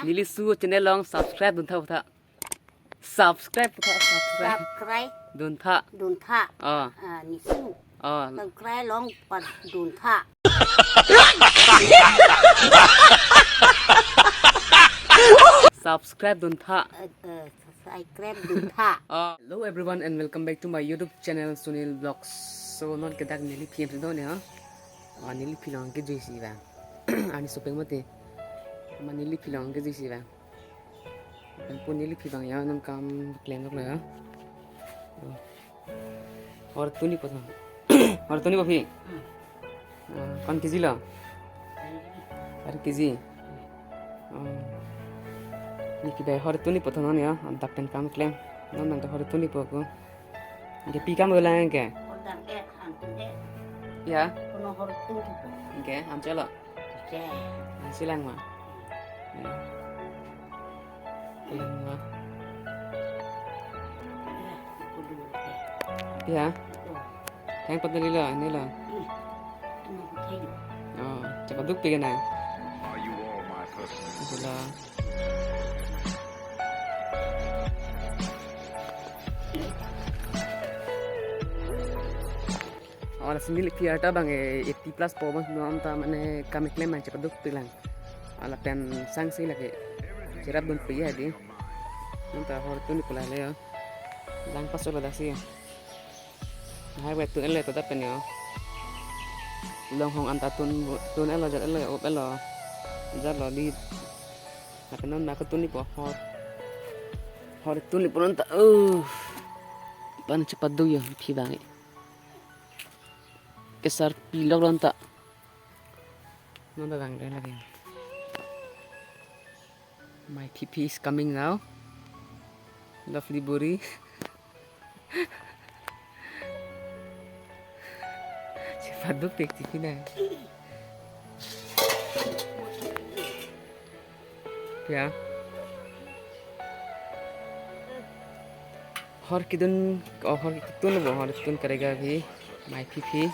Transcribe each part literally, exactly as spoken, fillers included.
Neli su channel along subscribe duntha puta. Subscribe puta, subscribe. Subscribe. Duntha. Duntha. Oh. Ah, neli su. Oh. Subscribe along pat duntha. Subscribe duntha. Eh, eh, subscribe duntha. Oh. Hello everyone and welcome back to my YouTube channel Sunil Vlogs. So non ke dak neliphi hem si do ne ha. Ah, neliphi along kejui si vang. Arni sopeng mati. Ma neliphi along kejui si vang. Pen pu neliphi abang ya, non kam klem lok ya. Oh. Hor tun-ipo tha. Hor tun-ipo phi? Hmm. Oh, kon kejilo? Ar keji. Oh. Neli ke bai hor tun-ipo tha non ya, dak pen kam klem. Non nang ta hor tun-ipo ko. Ke pi kam dolang ke? Hor dam ke, han tun ke. Ya. Kono hor tun-ipo. Ke, ham chalo. Oke. Nasi lang ma. Ya. Lang ma. Ya, aku dulu. Ya. Oh. Yang penting nila, nila. Ih, itu mau pakai dulu. Oh, cepat duk pikan na. Are you all my person? Sila. Oh, lasi neliphi arta abang, eh, eighty plus po abang, non ta mane kam keklem abang chepaduk pilang. Lapen sangsi lake cherap dun pi hadi. Non ta hor tun-ipo lale ya. Lang pas lo daksi ya. Hai bai tun-et le to dak pen ya. Longhong anta tun, tun-et lo, jat-et lo, up-et lo. Jat lo di. Lapen non ma ko tun-ipo hor. Hor tun-ipo non ta. Uh. Pan chepaduk ya phi abang. Kesarpi lok non ta. Non ta dang dang lagi. My P P is coming now. Lovely body. Chepaduk pik P P na. Ya. Hor kedun, oh, hor kedun bo, hor kedun karega abhi, my P P.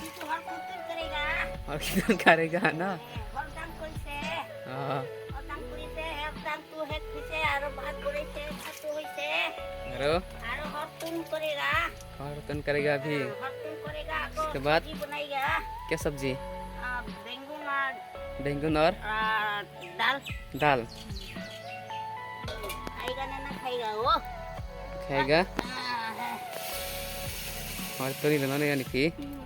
ये तो हर कुछ तो करेगा। Hor kedun karega na? हर दाम कैसे? Oh. हर दाम कैसे? हर दाम तू है कैसे? आरो भात बोले से, भात तू है से। Aro? आरो हर तुम करेगा। Hor kedun karega abhi. हाँ, हर तुम करेगा। आपको उसके बाद? सब्जी बनाएगा। क्या सब्जी? आ, बैंगन और बैंगन और? आ, दाल। दाल। खाएगा ना, ना खाएगा वो? खाएगा? हाँ, हाँ। Hor kedun lo na yani ki? Hmm.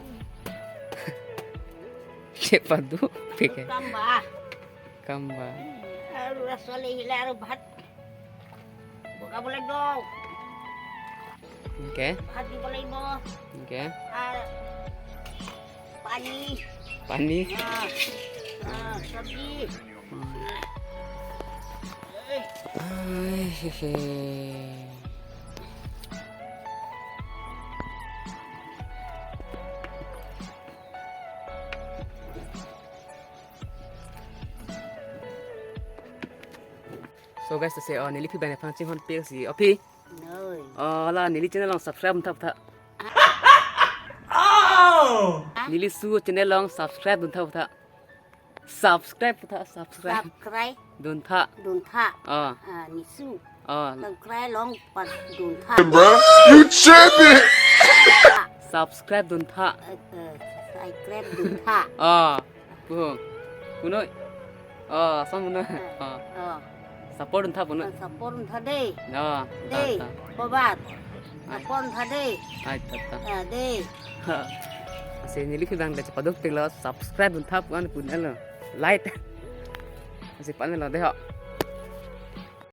Chepaduk pik ke. Kam ba. Kam ba. Aru raswale hila aru bhat. Boga boleh dong. Okay. Bhat di boleh bo. Okay. Ah, pani. Pani. Ah, ah, sabji. Hmm. Eh. Ai, he, he. So guys, to se, oh, neliphi abang ne phang chinghon pik si, oh, phi? Noi. Oh, la, neli channel along subscribe thap tha. Oh! Neli su channel along subscribe dun thap tha. Subscribe tha, subscribe. Subscribe. Dun tha. Dun tha. Oh. Ah, neli su. Oh. Subscribe along pat dun tha. Bro, you tripping! Subscribe dun tha. Eh, eh, subscribe dun tha. Oh. Puhung. Punoi. Oh, son punoi. Oh. Oh. Support dun tha punoi. Support dun tha dei. Oh, ta, dei. Ta. Bobat. Ai. Support dun tha dei. Ai, ta, ta. Ah, dei. Ha. Lasi neliphi abang le chepaduk pik lo, subscribe dun tha pu-an pu-an lo. Like. Lasi pu-an lo dei ho.